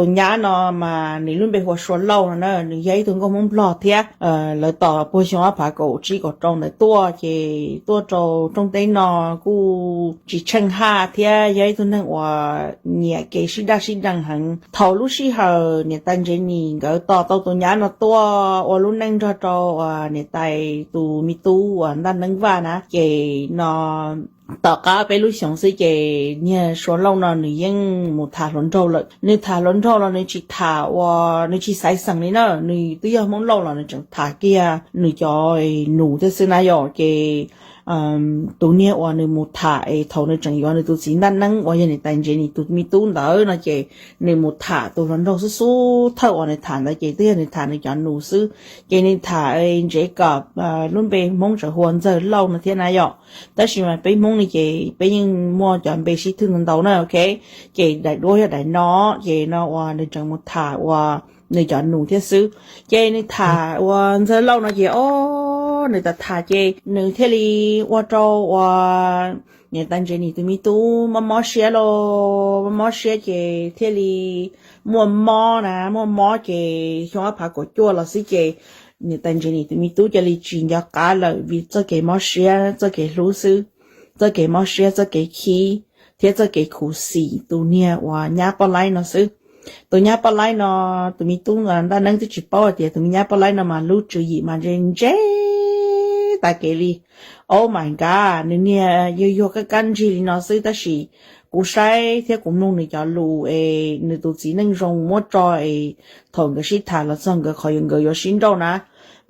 Tus nyab no mas nws lub npe hu ua Sua Lauj no na, nws yog ib tug nkauj Hmoob Nplog thiab. Lawv tos puag xyoo ob phav kaum tsib kaum rau ntawd tuaj, ces tuaj rau rooj teb no kuj tsis tsheej haj thiab yog ib tug neeg uas nyiam kev sib daj sib deev heev. Thaum lub sij hawm niam tais Ntsev Nis nkawd tos tau tus nyab no tuaj ua lub neej nrog rau uas niam tais tus me tub uas Ntaj Neeb Vaj na, ces no tom qab peb lub xyoos xwb ces niag Sua Lauj no nws yeej mus tham hluas nraug lawm. Nws tham hluas nraug los nws tsis tham uas nws tsis xaiv xeem li na, nws twb yog Hmoob Lauj los nws tseem tham kiag nws cov nus thiab xwb na yom. Ces tus niag uas nws mus tham es thaum nws tseem yuav nws tus txiv Ntaj Neeb uas yog niam tais Ntsev Nis tus me tub ntawd no ces nws mus tham tus hluas nraug xub xub thawj uas nws tham ntawd ces twb yog nws tham nws cov nus xwb. Ces nws tham Ntsev Kom, lub npe Hmoob tseem hu ua Ntxawg Lauj no thiab na yom. Tab sis mas peb Hmoob ne ces peb yeej muaj cov npe sib thwj ntau ntau na, ok. Ces daim duab yog daim no, ces no uas nws tseem mus tham uas nws cov nus thiab xwb. Ces nws tham uas Ntxawg Lauj no ces o, nws tham tham ces nws thiaj li ua rau uas niam tais Ntsev Nis tus me tub mob mob siab lauj, mob mob siab ces thiaj li muaj mob na, muaj mob ces xyoo ob phav kaum cuaj los xwb ces niam tais Ntsev Nis tus me tub cia li tsis nco qab lawm vim txoj kev mob siab txoj kev hlub xwb, txoj kev mob siab txoj kev khib thiab txoj kev khuv xim tus niag uas nyab Poj Laib no xwb. Tus nyab Poj Laib no, tus me tub Ntaj Neeb twb tsis paub hais tias tus me nyab Poj Laib no mas lub tswv yim mas ntse ntse tas kev li. Oh my God, nws niag yuag yuag kab kab ntsig li no xwb tab sis kuv saib thiab kuv mloog nws cov lus es nws tus txiv neej zoo muab tso es thaum nkawd sib tham los txog nkawd qhov nkawd yuav sib nrauj na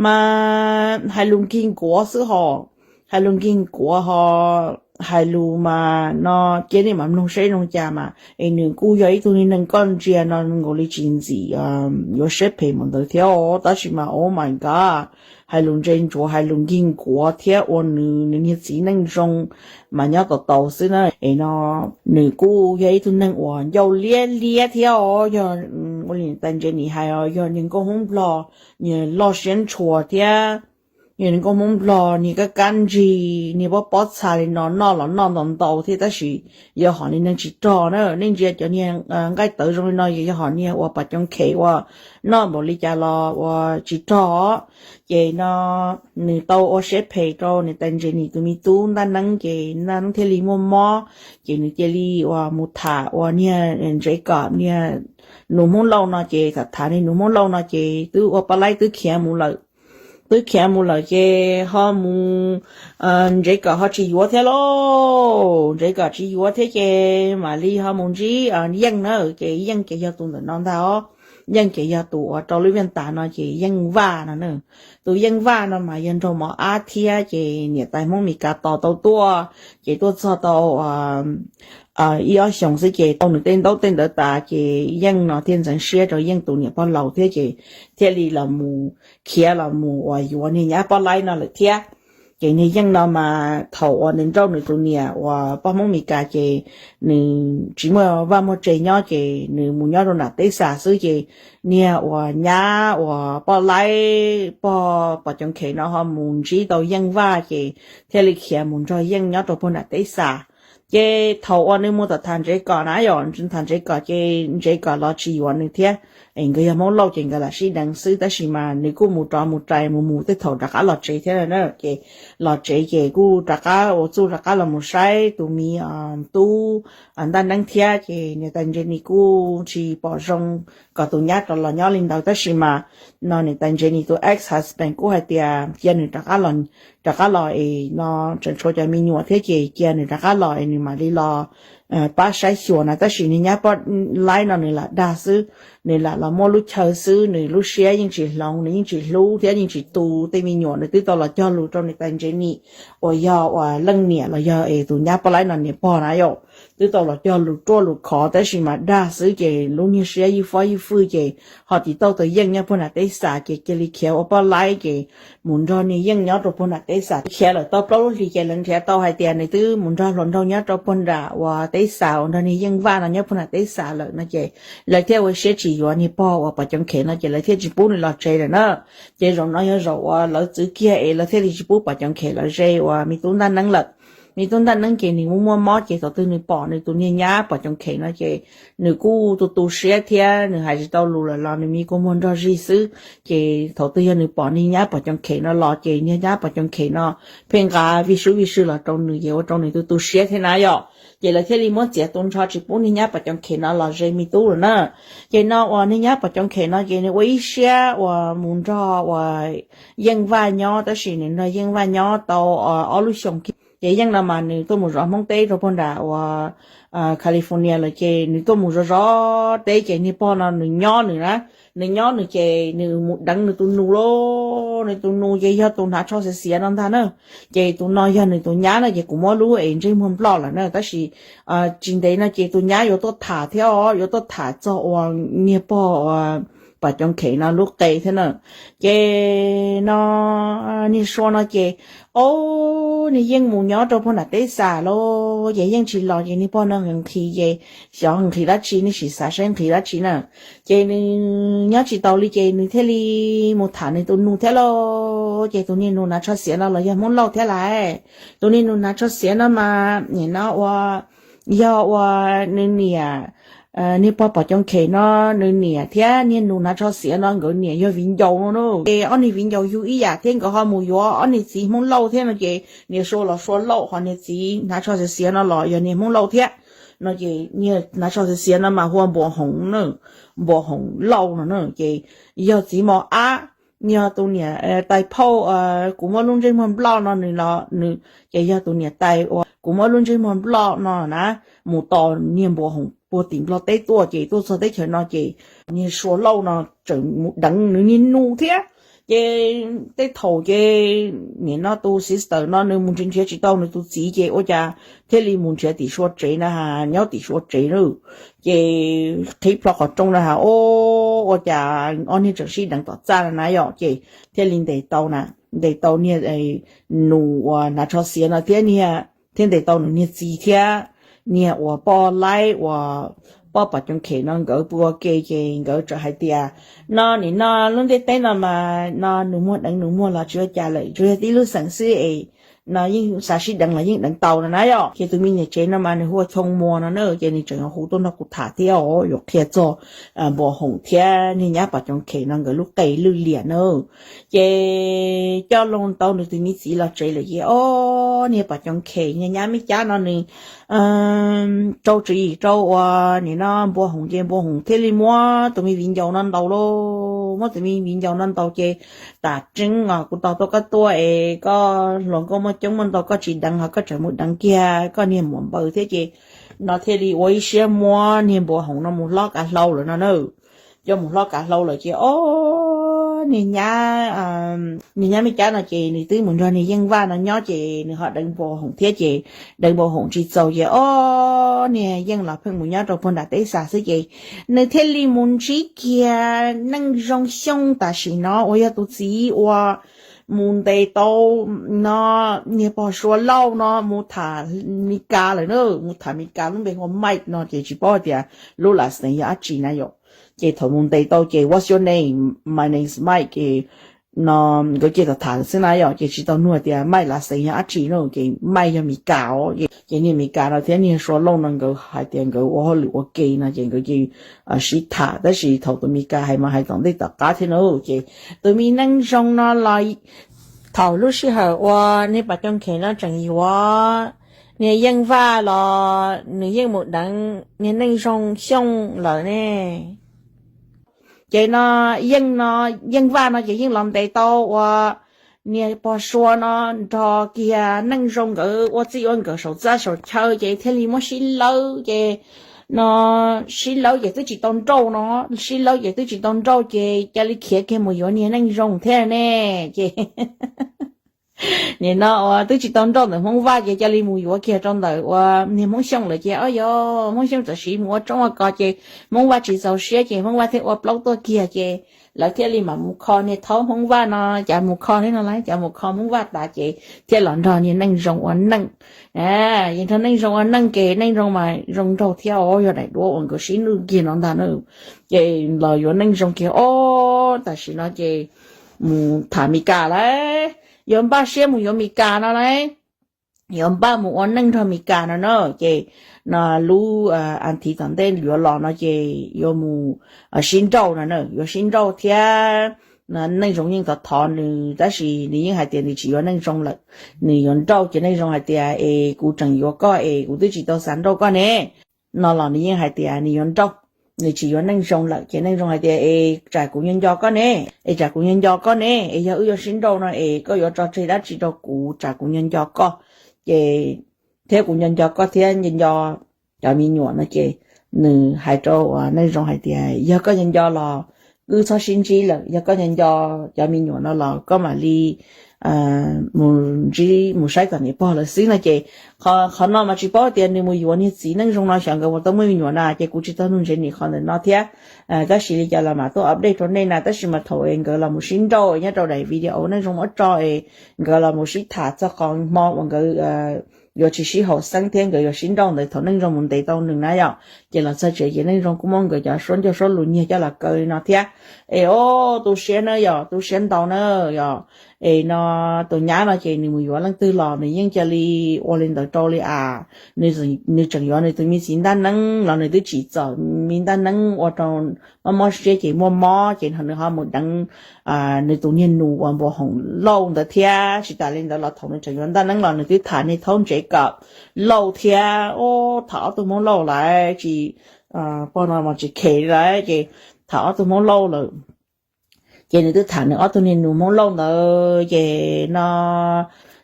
mas hais lus nkig nkuav xwb hos, hais lus nkig nkuav ho hais lus mas no cia nej mam mloog seb zoo cas mas es nws kuj yog ib tug neeg koj ntsia no nkaus li tsis ntxim yuav siab phem mus ntawd thiab os. Tab sis mas oh my God, hais lus ntse ntsuav hais lus nkig nkuav thiab ua nws nws niag txiv neej zoo mas nyob tau tau xwb na. Es no nws kuj yog ib tug neeg uas ncauj liab liab thiab os, yog ua li niam tais Ntsev Nis hais os, yog niag nkauj Hmoob Nplog, niag loj siab ntshua thiab. Yog niag nkauj Hmoob Nplog niag kab kab ntsig niag pob pob txha li no noj los noj ntau ntau thiab tab sis yog hom niag neeg tsis rog na. Nej ntsia cov niag nqaij tawv zoo li no yog hom niag uas pom coov khev ua noj npaum li cas los ua tsis rog. Ces no nws tau ua siab phem rau niam tais Ntsev Nis tus me tub Ntaj Neeb ces Ntaj Neeb thiaj li muaj mob ces nws cia li uas mus tham uas niag Ntsev Kom niag nus Hmoob Lauj no ces tham tham niag nus Hmoob Lauj no ces twb ua Poj Laib twb khiav mus lawm. Twb khiav mus lawm ces ho mus, Ntsev Kom ho tsis yuav thiab lauj. Ntsev Kom tsis yuav thiab ces mam li ho mus ntsib Yeej na, ces Yeej ces yog tus ntawm no ntag os. Yeej ces yog tus uas rau lub Viaj Tas no ces Yeej Vaj no na. Tus Yeej Vaj no mas yog nraug mos ab thiab ces niam tais Hmoob Mes Kas tos tau tuaj ces tuaj txog tau ib ob xyoos xwb ces tau nws tej ntaub tej ntawv tas ces Yeej no thiaj ntxeev siab rau Yeej tus niam pog laus thiab ces thiaj li los mus khiav los mus uas yuav niag nyab Poj Laib no lawm thiab. Ces niag Yeej no mas thaum uas nws nrauj nws tus niam uas poj Hmoob Mes Kas ces nws tsis muaj vaj muaj tse nyob ces nws mus nyob rau nram teb xas xwb ces niag uas nyab uas Poj Laib pog pom coov khev no ho mus ntsib tau Yeej Vaj ces thiaj li khiav mus nrog Yeej nyob rau puag nram teb xas. Ces thaum uas nws mus tom tham Ntsev Kom na yom, tham Ntsev Kom ces Ntsev Kom los tsis yuav nws thiab. Es nkawd yog Hmoob Lauj ces nkawd lam sib deev xwb tab sis mas nws kuj mus rov mus rais mus mus tej thaum rov qab los tsev thiab na. Ces los tsev ces kuj rov qab ua txuj rov qab los mus saib tus me tub Ntaj Neeb thiab ces niam tais Ntsev Nis kuj tsis pom zoo kom tus nyab rov los nyob li ntawd tab sis mas no niam tais Ntsev Nis tus ex husband kuj hais tias cia nws rov qab los es no tseem tshuav cov me nyuam thiab ces cia nws rov qab los es nws mam li los pab saib xyuas na. Tab sis niag nyab Poj Laib no nws lam dag xwb, nws lam los muab lub chaw xwb, nws lub siab yeej tsis hloov, nws yeej tsis hlub thiab yeej tsis tu tej me nyuam. Nws twb tau los cog lus rau niam tais Ntsev Nis uas yog uas leej niam los yog es tus nyab Poj Laib no niam pog na yom, twb tau los cog lus ruaj lus khov tab sis mas dag xwb ces lub niag siab ywj fob ywj fwj ces ho tsis tau tus Yeej nyob puag nram teb xas ces cia li khiav ua Poj Laib ces mus nrog niag Yeej nyob rau puag nram teb xas. Khiav lawm tau plaub lub hlis ces lawv nrhiav tau hais tias nws twb mus nrog hluas nraug nyob rau puag nram uas teb xas uas nrog niag Yeej Vaj no nyob puag nram teb xas lawm no ces lawv thiaj ua siab tsis yuav niag pog uas pom coov khev no ces lawv thiaj tsis pub nws los tsev lawm na. Ces zaum no yog zaum uas lawv txwv kiag es lawv thiaj li tsis pub pom coov khev los ze uas me tub Ntaj Neeb lawm. Me tub Ntaj Neeb ces nws muaj muaj mob ces thaum twg nws pom nws tus niag nyab pom coom khem no ces nws kuj tu tu siab thiab nws hais tsis tau lus lawm los nws me kua muag nrog zig xwb. Ces thaum twg yog nws pom niag nyab pom coom khem no los ces niag nyab pom coom khem no pheej nqa vij sub vij sw los rau nws ces ua rau nws tu tu siab thiab na yom. Ces lawv thiaj li muab txiav tu nrho tsis pub niag nyab pom coom khem no los ze me tub lawm na. Ces no uas niag nyab pom coom khem no ces nws ua ib siab uas mus nrog uas Yeej Vaj nyob, tab sis nws nrog Yeej Vaj nyob tau ob lub xyoos kiag ces Yeej no mas nws tuaj mus zov Hmoob teb rau pog nram uas California lawm ces nws tuaj mus zov zov teb ces niag pog no nws nyob nws na, nws nyob nws ces nws mus deev nws tus nus lauj, nws tus nus ces yog tus hnav tsho xiav xiav no ntag na. Ces tus no yog nws tus nyab no ces kuv muab lub es ntsej muag Nplog lawm na, tab sis tsis ntev no ces tus nyab yuav tuaj tham thiab os, yuav tuaj tham txog uas niag pog uas pom coom khem no lub qe thiab na. Ces no niag Sua no ces, o, niag Yeej mus nyob rau pog nram teb xas lauj, ces Yeej tsis los ces niag pog no nqhis nqhis ces xyov nqhis dab tsi, nws sim xav saib nqhis dab tsi na. Ces nws nyob tsis taus li ces nws thiaj li mus tham nws tus nus thiab lauj. Ces tus niag nus hnav tsho xiav no los yog Hmoob Lauj thiab lauj. Tus niag nus hnav tsho xiav no mas nim no ua, yog ua nws niam, niag pog pom coom khem no nws niam thiab niag nus hnav tsho xiav no nkawd niam yog viv ncaus no na. Ces ob niag viv ncaus yug ib yam thiab nkawd ho mus yuav ob niag txiv Hmoob Lauj thiab no ces niag Sua los Sua Lauj, ho niag txiv hnav tsho xiav xiav no los yog niag Hmoob Lauj thiab. No ces niag hnav tsho xiav xiav no mas hu ua Npuas Hoom na, Npuas Hoom Lauj no na. Ces yog txiv mos ab, yog tus niam tais phauj, kuv muab lub ntsej muag Nplog no nws los nws ces yog tus niam tais uas kuv muab lub ntsej muag Nplog no na, mus tos niag Npuas Hoom puag tim Nplog teb tuaj ces tuaj txog teb chaws no ces niag Sua Lauj no tseem mus deev nws niag nus thiab. Ces tej thaum ces nim no tus sister no nws mus nrhiav nrhiav tsis tau nws tus txiv ces ua cas thiaj li mus nrhiav tim Sua tsev na, nyob tim Sua tsev na. Ces qhib plho qhov rooj na has, o, ua cas ob niag tseem sib deev tom txaj na na yom. Ces thiaj li ntes tau na, ntes tau niag nus uas hnav tsho xiav no thiab niag, thiab ntes tau nws niag txiv thiab niag uas poj laib uas poj pom coom khem no nkawd pw ua ke ces nkawd txawm hais tias, no nim no lub ntiaj teb no mas no nus muag deev nus muag los tsis ua cas lawm, tsuas yog tib lub xeem xwb es no yeej xav sib deev los yeej deev tau no na yom. Ces tus me niam tsev no mas nws hu ua Choo Muas no na, ces nws tseem hu tuaj nrog kuv tham thiab os, yuav qhia txog Npuas Hoom thiab niag nyab pom coom khem no nkawd lub qe lwj liam na. Ces coj loo tau nws tus me txiv los tsev lawm ces, o, niag pom coom khem niag nyab Mej Cab no nws rau tswv yim rau uas nim no Npuas Hoom ces Npuas Hoom thiaj li muab tus me viv ncaus no ntaus lauj. Muab tus me viv ncaus no ntaus ces, tam tseeb os, kuv tos tuaj koj tuaj es koj hluas nkauj muaj coob muaj ntau koj tsis deev ho koj tseem mus deev kiag koj niag muam npaws thiab ces no thiaj li ua ib siab muab niag Npuas Hoom no mus hlob kav hlau lawm no na. Coj mus hlob kav hlau lawm ces, o, niag nyab, niag nyab Mej Cab no ces nws twb mus nrog niag Yeej Vaj no nyob ces nws ho deev Npuas Hoom thiab ces deev Npuas Hoom tsis txaus ces, o, niag Yeej los pheej mus nyob rau puag nram teb xas xwb ces nws thiaj li mus ntsib kiag Neej Zoo Xyooj tam sim no uas yog tus txiv uas mus ntes tau no niag pog Sua Lauj no mus tham Mes Kas lawm na, mus tham Mes Kas lub npe hu ua Mike no ces tsis paub hais tias lub last name yog dab tsi na yom. Ces thaum mus ntes tau ces, what's your name? My name is Mike. Ces no nkawd cia li tham xwb na yom, ces tsis tau nug tias Mike last name yog dab tsi no, ces Mike yog Mes Kas os. Ces niag Mes Kas no thiab niag Sua Lauj no nkawd hais tias nkawd ua hauj lwm ua ke no ces nkawd cia li sib tham, tab sis thaum tus Mes Kas hais mas hais tom ntej tom qab thiab na. Ces tus me Neej Zoo no los thaum lub sij hawm uas niag pom coom khem no tseem yuav niag Yeej Vaj los nws yeej mus deev niag Neej Zoo Xyooj lawm ne. Ces no Yeej no, Yeej Vaj no ces yeej los ntes tau uas niag pog Sua no nrog kiag Neej Zoo nkawd ua txij ua nkawm saum txaj saum chaw ces thiaj li muab sib lawb ces no sib lawb ces twb tsis tau nrauj no, sib lawb ces twb tsis tau nrauj ces cia li khiav kiag mus yuav niag Neej Zoo thiab ne. Ces nim no uas twb tsis tau nrauj ntawm Hmoob Vaj ces cia li mus yuav kiag rau ntawm uas niag Hmoob Xyooj lawm ces, o yog Hmoob Xyooj txawm siv mus ua tsoob ua kos ces Hmoob Vaj tsis txaus siab ces Hmoob Vaj thiaj ua plaub tuaj kiag ces lawv thiaj li mam mus kho niag thaub Hmoob Vaj no, cas mus kho thiab no lawv, cas mus kho Hmoob Vaj tas ces thiaj los nrog niag Neej Zoo ua neej. Ces nrog Neej Zoo ua neej ces Neej Zoo mas zoo nraug thiab os, yog daim duab uas nkawd sib nwj kiag no ntag na. Ces los yuav Neej Zoo kiag os, tam sim no ces mus tham Mes Kas lawm, yuav npaj siab mus yuav Mes Kas no lawm. yuav npaj mus ua neej nrog Meskas no na, ces no lub as thiv tom ntej yuav los no ces yuav mus sib nrauj no na, yuav sib nrauj thiab Neej Zoo yeej thov thov nws tab sis nws yeej hais tias nws tsis yuav Neej Zoo lawm, nws yuav nrauj ces Neej Zoo hais tias es kuv tseem yuav koj es kuv twb tsis tau xav nrauj koj ne. No los nws yeej hais tias nws yuav nrauj, nws tsis yuav Neej Zoo lawm ces Neej Zoo hais tias es tsam kuv nco nco koj ne, es tsam kuv nco nco koj ne, es yog wb yuav sib nrauj no es koj yuav tso tseg dab tsi rau kuv tsam kuv nco nco koj, ces thiab kuv nco nco koj thiab nco nco cov me nyuam no ces nws hais rau Neej Zoo hais tias yog koj nco nco los wb txhob sib ntsib lawm, yog koj nco nco cov me nyuam no los koj mam li mus ntsib mus saib kom niam pog lawm xwb no ces qhov no mas tsis paub tias nws mus yuav niag txiv Neej Zoo no xyov nkawd puas tau muaj me nyuam na ces kuv tsis tau nug ntsev nim qhov ntawm no thiab. Tab sis li cas los mam tuaj update rau nej na, tab sis mas thaum es nkawd los mus sib nrauj nyob rau daim video Neej Zoo muab tso es nkawd los mus sib tham txog qhov hmo uas nkawd yuav tsis sib haum xeeb thiab nkawd yuav sib nrauj ntawd thaum Neej Zoo mus ntes tau nws na yom, ces los txog tsev ces Neej Zoo kuj muab nkawd cov suab ncauj suab lus nyiag coj los kaw li no thiab. Es o, tu siab na yom, tu siab ntau na yom. Es no tus nyab no ces nws mus yuav leej twg los nws yeej cia li ua li ntawd rau li as, nws tseem yuav nws tus me txiv ntaj neeb los nws twb tsim txom me ntaj neeb ua rau mob mob siab ces muaj mob ces nws ho mus deev nws tus niag nus uas npua hoom lauj ntawd thiab. Tsis tas li ntawd los thaum nws tseem yuav ntaj neeb los nws twb tham niag thaub ntsev kom lauj thiab, o, tham ob tug hmoob lauj lawm tsis, pog no mas tsis khem lawm ces tham ob tug hmoob lauj lawm. Ces nws twb tham nws ob tug niag nus hmoob lauj ntawd ces no,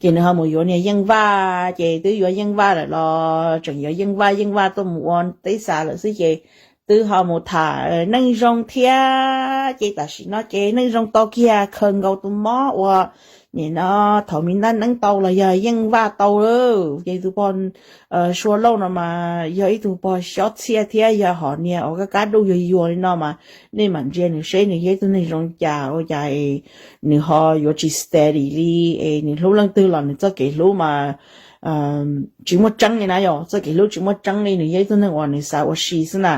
ces nws ho mus yuav niag Yeej Vaj, ces twb yuav Yeej Vaj lawm los tseem yuav Yeej Vaj, Yeej Vaj tuaj mus ua teb xav lawm xwb ces twb ho mus tham Neej Zoo thiab. Ces tam sim no ces Neej Zoo tau kiag khaws nkaus tus mob uas nim no thaum me ntaj neeb tau los yog Yeej Vaj tau lawm. Ces tus pog Sua Lauj no mas yog ib tug pog xyob txhiaj thiab yog hom niag uas kab kab duj yuag yuag li no mas nej mam ntsia nws seb nws yog ib tug neeg zoo cas ua cas es nws ho yuav tsis steady li, es nws hlub leej twg los nws txoj kev hlub mas tsis muaj tseeb li na yom, txoj kev hlub tsis muaj tseeb li, nws yog ib tug neeg uas nws xav ua si xwb na.